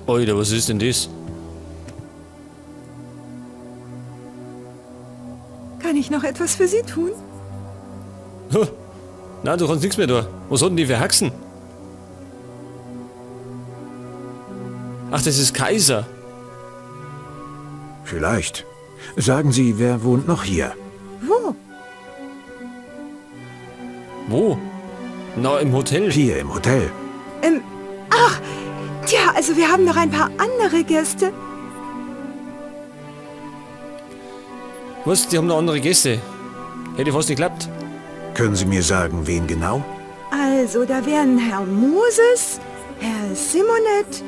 Oida, was ist denn das? Kann ich noch etwas für Sie tun? Huh. Nein, du kannst nichts mehr da. Was hat denn die für Haxen? Ach, das ist Kaiser. Vielleicht. Sagen Sie, wer wohnt noch hier? Wo? Wo? Na, im Hotel. Hier im Hotel. Ach, tja, also wir haben noch ein paar andere Gäste. Was? Die haben noch andere Gäste. Hätte fast nicht geklappt. Können Sie mir sagen, wen genau? Also, da wären Herr Moses, Herr Simonet,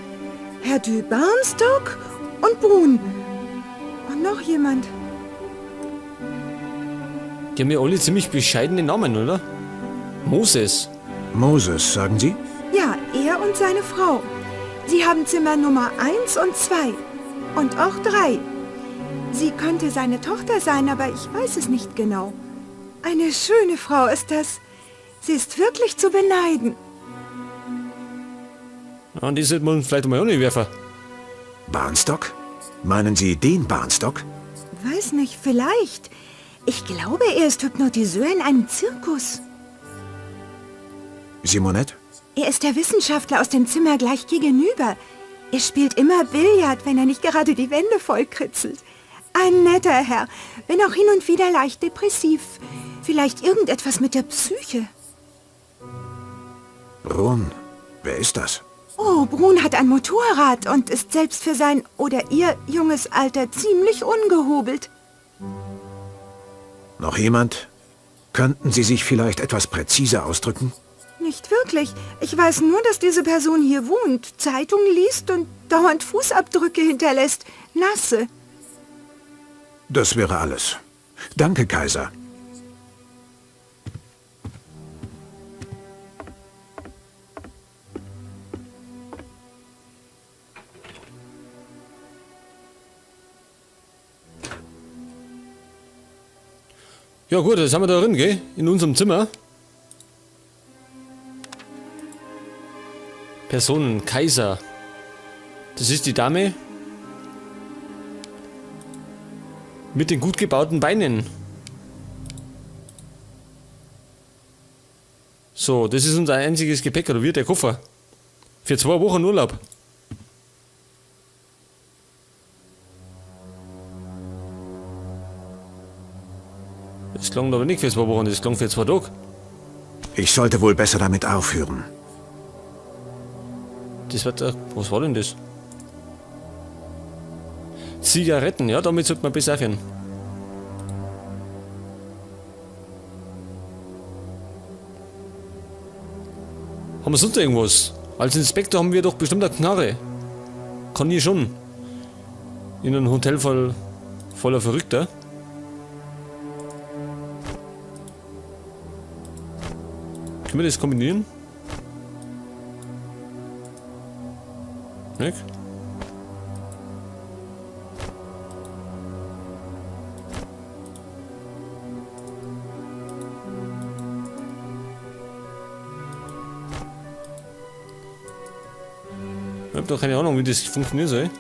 Herr du Barnstock und Brun. Und noch jemand. Die haben ja alle ziemlich bescheidene Namen, oder? Moses. Moses, sagen Sie? Ja, er und seine Frau. Sie haben Zimmer Nummer 1 und 2. Und auch 3. Sie könnte seine Tochter sein, aber ich weiß es nicht genau. Eine schöne Frau ist das. Sie ist wirklich zu beneiden. Ja, und die sollte man vielleicht mal auch nicht werfen. Barnstock? Meinen Sie den Barnstock? Weiß nicht, vielleicht. Ich glaube, er ist Hypnotiseur in einem Zirkus. Simonet? Er ist der Wissenschaftler aus dem Zimmer gleich gegenüber. Er spielt immer Billard, wenn er nicht gerade die Wände vollkritzelt. Ein netter Herr, wenn auch hin und wieder leicht depressiv. Vielleicht irgendetwas mit der Psyche. Brun. Wer ist das? Oh, Brun hat ein Motorrad und ist selbst für sein oder ihr junges Alter ziemlich ungehobelt. Noch jemand? Könnten Sie sich vielleicht etwas präziser ausdrücken? Nicht wirklich. Ich weiß nur, dass diese Person hier wohnt, Zeitung liest und dauernd Fußabdrücke hinterlässt. Nasse. Das wäre alles. Danke, Kaiser. Ja gut, jetzt sind wir da drin, gell? In unserem Zimmer. Personen, Kaiser. Das ist die Dame mit den gut gebauten Beinen. So, das ist unser einziges Gepäck, oder wie, der Koffer. Für 2 Wochen Urlaub. Das klang aber nicht für 2 Wochen, das klang für 2 Tage. Ich sollte wohl besser damit aufhören. Das wird, was war denn das? Zigaretten, ja, damit sollte man besser aufhören. Haben wir sonst irgendwas? Als Inspektor haben wir doch bestimmt eine Knarre. Kann ich schon. In einem Hotel voller Verrückter. Können wir das kombinieren? Nick? Ich hab doch keine Ahnung, wie das funktionieren soll.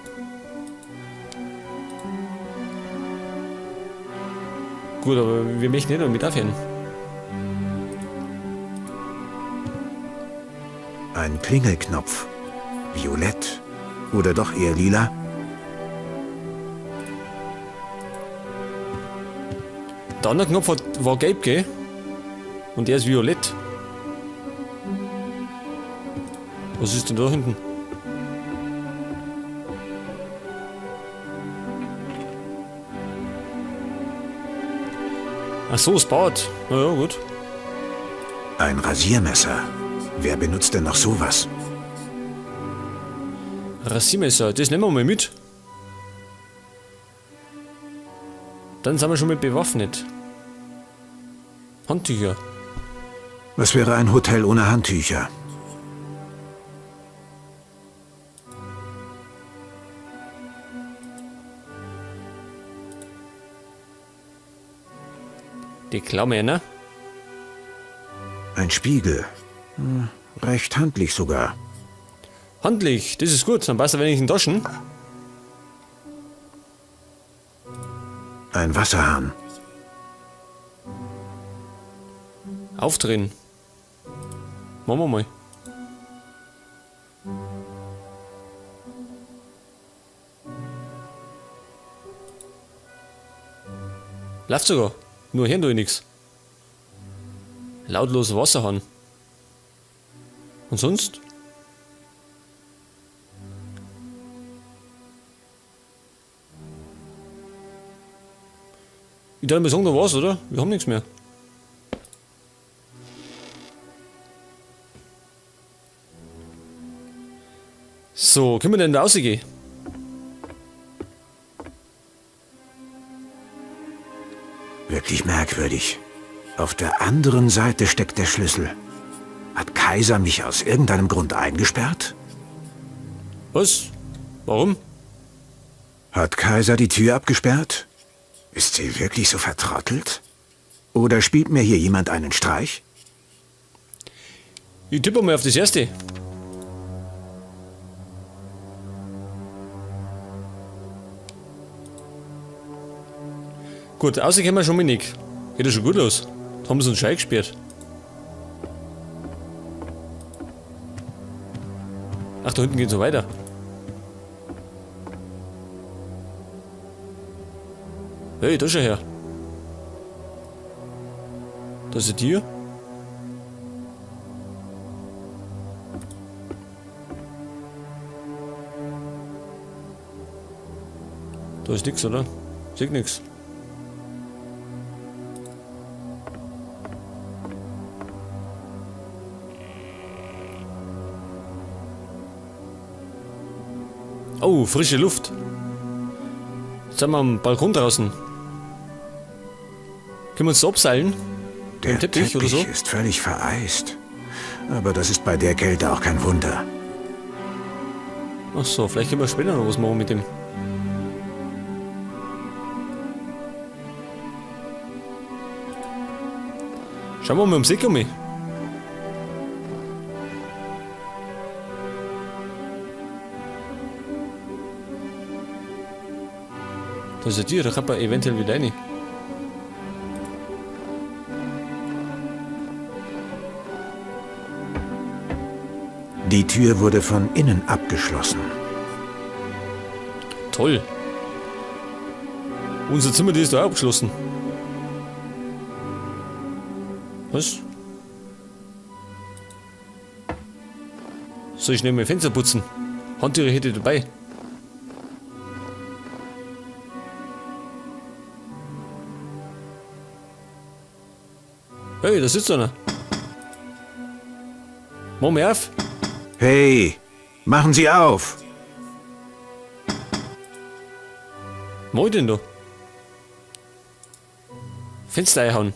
Gut, aber wir möchten nicht damit aufhören. Ein Klingelknopf. Violett. Oder doch eher lila? Der andere Knopf war gelb, gell? Und der ist violett. Was ist denn da hinten? Ach so, es baut. Na ja, gut. Ein Rasiermesser. Wer benutzt denn noch sowas? Rasiermesser, das nehmen wir mal mit. Dann sind wir schon mal bewaffnet. Handtücher. Was wäre ein Hotel ohne Handtücher? Die Klammer, ne? Ein Spiegel. Recht handlich sogar. Handlich, das ist gut. Dann passt er wenig in Taschen. Ein Wasserhahn. Aufdrehen. Machen wir mal. Läuft sogar. Nur hören tue ich nix. Lautloser Wasserhahn. Und sonst? Ich darf mal sagen, da war's, oder? Wir haben nichts mehr. So, können wir denn da rausgehen? Wirklich merkwürdig. Auf der anderen Seite steckt der Schlüssel. Hat Kaiser mich aus irgendeinem Grund eingesperrt? Was? Warum? Hat Kaiser die Tür abgesperrt? Ist sie wirklich so vertrottelt? Oder spielt mir hier jemand einen Streich? Ich tippe mal auf das erste. Gut, außer können wir schon mal nicht. Geht ja schon gut los. Da haben sie uns schon eingesperrt. Ach, da hinten geht's noch weiter. Hey, da schau her. Da ist ein Tier. Da ist nix, oder? Sieht nix. Oh, frische Luft. Jetzt sind wir am Balkon draußen. Können wir uns da abseilen? Der Im Teppich oder so? ist völlig vereist. Aber das ist bei der Kälte auch kein Wunder. Ach so, vielleicht können wir später noch was machen mit dem. Schauen wir mal ums Eck um. Da ist ein Tier, da kann man eventuell wieder rein. Die Tür wurde von innen abgeschlossen. Toll. Unser Zimmer, die ist da auch abgeschlossen. Was? Soll ich schnell mein Fenster putzen? Handtücher hätte ich dabei. Hey, da sitzt einer. Mach mal auf. Hey, machen Sie auf! Was mach ich denn da? Fenster einhauen.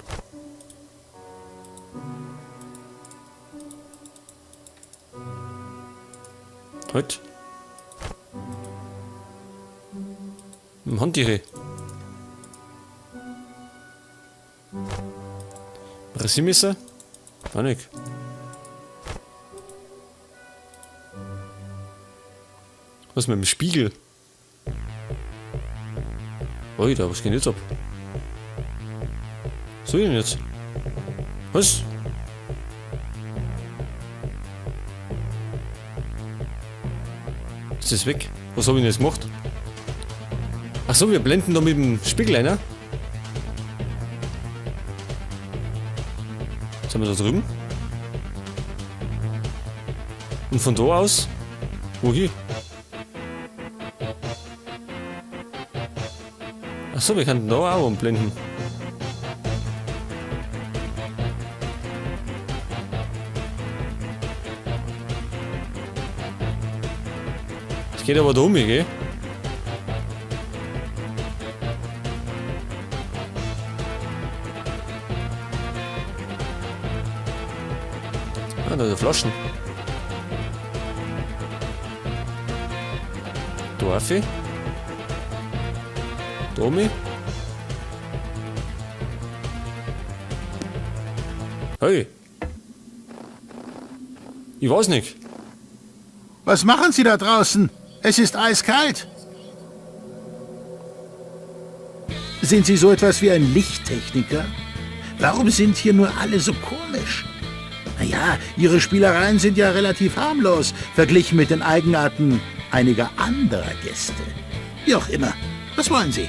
Halt. Handtücher. Rasiermesser? Auch nicht. Was mit dem Spiegel? Alter, was geht jetzt ab? Was soll ich denn jetzt? Was? Ist das weg? Was hab ich denn jetzt gemacht? Ach so, wir blenden da mit dem Spiegel ein, ne? Jetzt sind wir da drüben. Und von da aus? Wohin? Ach so, wir könnten da auch umblenden. Es geht aber da um, gell? Ah, da sind Flaschen. Dorfe. Domi. Hey. Ich weiß nicht. Was machen Sie da draußen? Es ist eiskalt. Sind Sie so etwas wie ein Lichttechniker? Warum sind hier nur alle so komisch? Naja, Ihre Spielereien sind ja relativ harmlos, verglichen mit den Eigenarten einiger anderer Gäste. Wie auch immer. Was wollen Sie?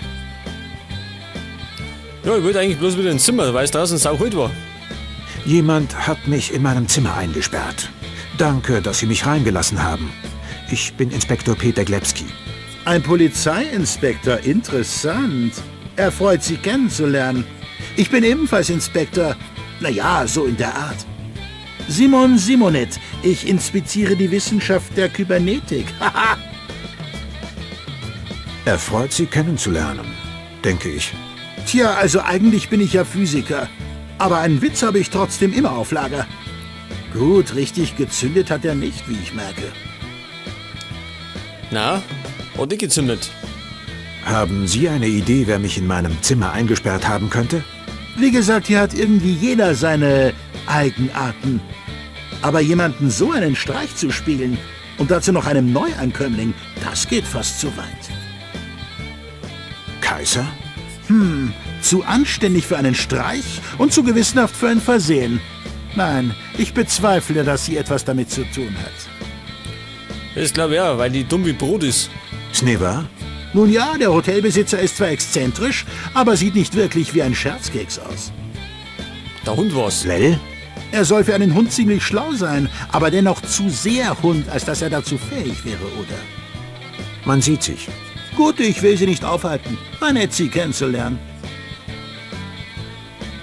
Ja, ich wollte eigentlich bloß wieder ins Zimmer, weil es draußen saukalt war. Jemand hat mich in meinem Zimmer eingesperrt. Danke, dass Sie mich reingelassen haben. Ich bin Inspektor Peter Glebski. Ein Polizeiinspektor, interessant. Er freut Sie kennenzulernen. Ich bin ebenfalls Inspektor. Naja, so in der Art. Simon Simonet, ich inspiziere die Wissenschaft der Kybernetik. Haha! Er freut Sie kennenzulernen, denke ich. Tja, also eigentlich bin ich ja Physiker. Aber einen Witz habe ich trotzdem immer auf Lager. Gut, richtig gezündet hat er nicht, wie ich merke. Na, hat nicht gezündet. Haben Sie eine Idee, wer mich in meinem Zimmer eingesperrt haben könnte? Wie gesagt, hier hat irgendwie jeder seine Eigenarten. Aber jemanden so einen Streich zu spielen und dazu noch einem Neuankömmling, das geht fast zu weit. Kaiser? Zu anständig für einen Streich und zu gewissenhaft für ein Versehen. Nein, ich bezweifle, dass sie etwas damit zu tun hat. Das glaube ich auch, weil die dumm wie Brot ist. Sneva? Nun ja, der Hotelbesitzer ist zwar exzentrisch, aber sieht nicht wirklich wie ein Scherzkeks aus. Der Hund war's. Lell? Er soll für einen Hund ziemlich schlau sein, aber dennoch zu sehr Hund, als dass er dazu fähig wäre, oder? Man sieht sich. Gut, ich will Sie nicht aufhalten. War nett, Sie kennenzulernen.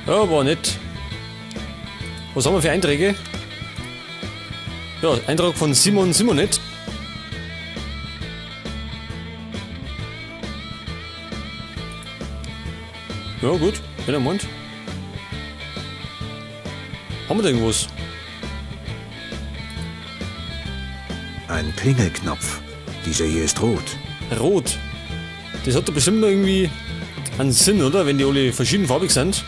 Ja, war nett. Was haben wir für Einträge? Ja, Eintrag von Simon Simonet. Ja, gut, wenn er meint. Haben wir da irgendwas? Ein Klingelknopf. Dieser hier ist rot. Rot. Das hat doch bestimmt noch irgendwie einen Sinn, oder? Wenn die alle verschiedenfarbig sind.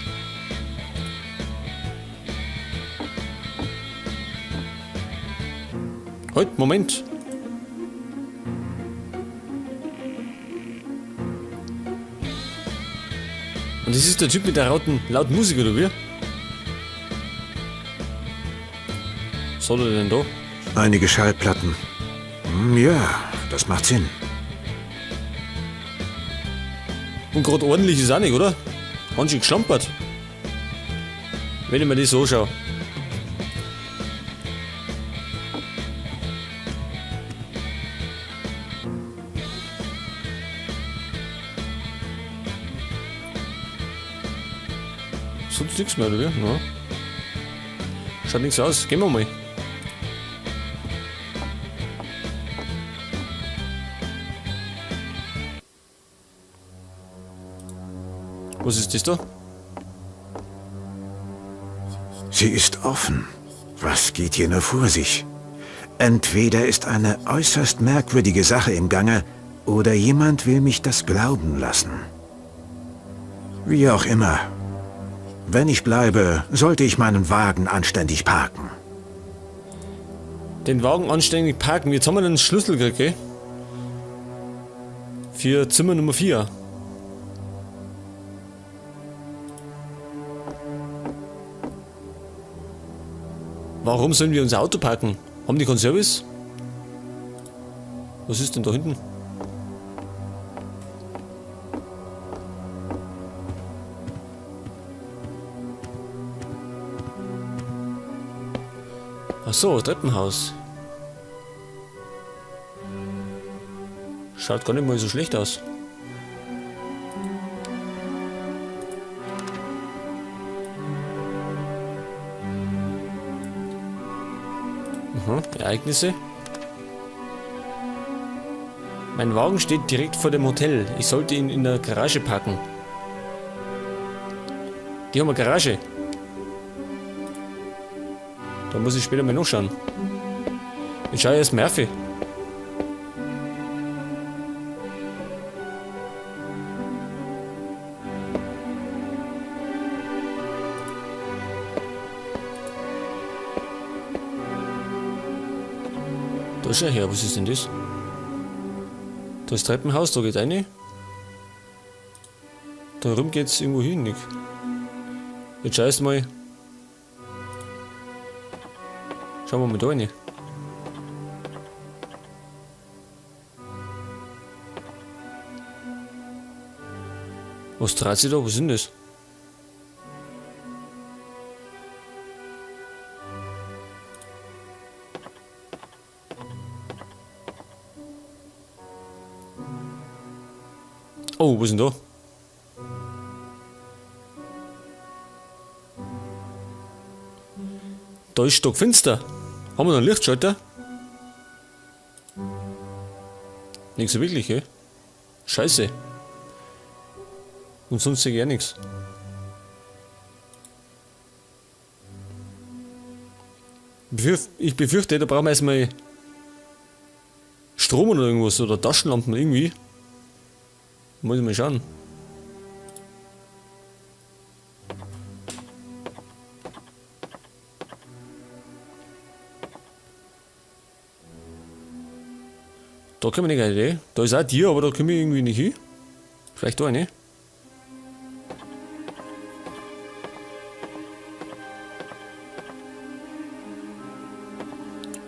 Halt, Moment. Und das ist der Typ mit der lauten Musik, oder wie? Was hat er denn da? Einige Schallplatten. Ja, das macht Sinn. Und gerade ordentlich ist auch nicht, oder? Ganz schön geschlampert. Wenn ich mir das so anschaue. Sonst nichts mehr, oder wie? Ja. Schaut nichts aus. Gehen wir mal. Was ist das da? Sie ist offen. Was geht hier nur vor sich? Entweder ist eine äußerst merkwürdige Sache im Gange, oder jemand will mich das glauben lassen. Wie auch immer. Wenn ich bleibe, sollte ich meinen Wagen anständig parken. Den Wagen anständig parken. Jetzt haben wir einen Schlüssel gekriegt, gell? Für Zimmer Nummer 4. Warum sollen wir unser Auto parken? Haben die keinen Service? Was ist denn da hinten? Ach so, Treppenhaus. Schaut gar nicht mal so schlecht aus. Aha, Ereignisse. Mein Wagen steht direkt vor dem Hotel. Ich sollte ihn in der Garage parken. Die haben eine Garage. Da muss ich später mal nachschauen. Ich schaue erst Murphy. Da Da schau her, was ist denn das? Da ist Treppenhaus, da geht rein. Da rum geht's irgendwo hin, Nick. Jetzt schau erst mal. Schauen wir mal da rein. Was dreht sich da? Was ist denn das? Oh, wo ist denn da? Da ist stockfinster. Haben wir noch einen Lichtschalter? Nichts so wirklich, gell? Scheiße. Und sonst sehe ich auch nichts. Ich befürchte, da brauchen wir erstmal Strom oder irgendwas oder Taschenlampen irgendwie. Muss ich mal schauen. Da können wir nicht rein. Da ist auch Tier, aber da können wir irgendwie nicht hin. Vielleicht da rein.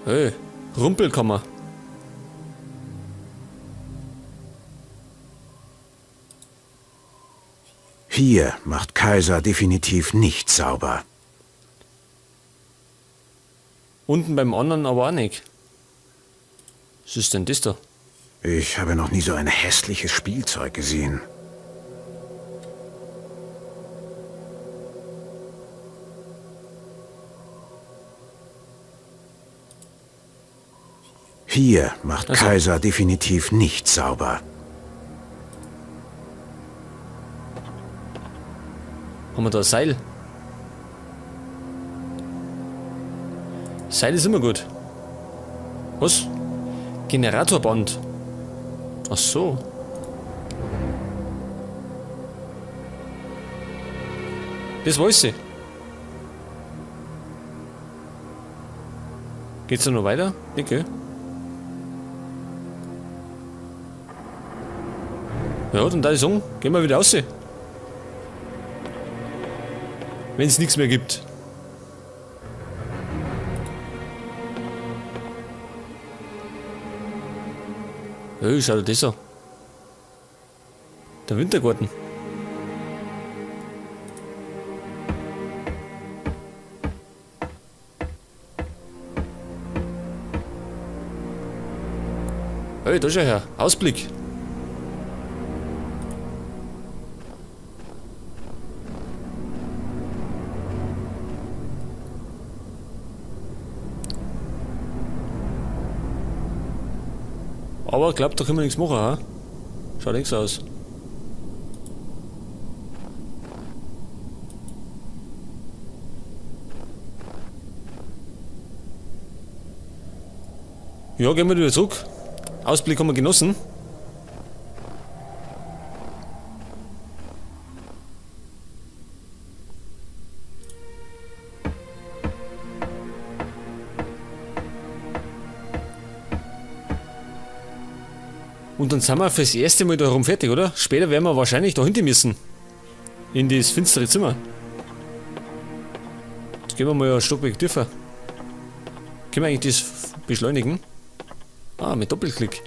Hey, Rumpelkammer. Hier macht Kaiser definitiv nicht sauber. Unten beim anderen aber auch nicht. Was ist denn das da? Ich habe noch nie so ein hässliches Spielzeug gesehen. Hier macht Also. Kaiser definitiv nicht sauber. Haben wir da ein Seil? Seil ist immer gut. Was? Generatorband. Ach so. Das weiß ich. Geht's da noch weiter? Okay. Ja, dann da ich sagen, gehen wir wieder raus. Wenn's nichts mehr gibt. Hey, schau dir das an. Der Wintergarten. Hey, da schau her. Ausblick. Aber ich glaub, da können wir nichts machen, ha? Schaut nichts aus. Ja, gehen wir wieder zurück. Ausblick haben wir genossen. Und dann sind wir fürs erste Mal da herum fertig, oder? Später werden wir wahrscheinlich da hinten müssen. In das finstere Zimmer. Jetzt gehen wir mal ein Stockwerk tiefer. Können wir eigentlich das beschleunigen? Ah, mit Doppelklick.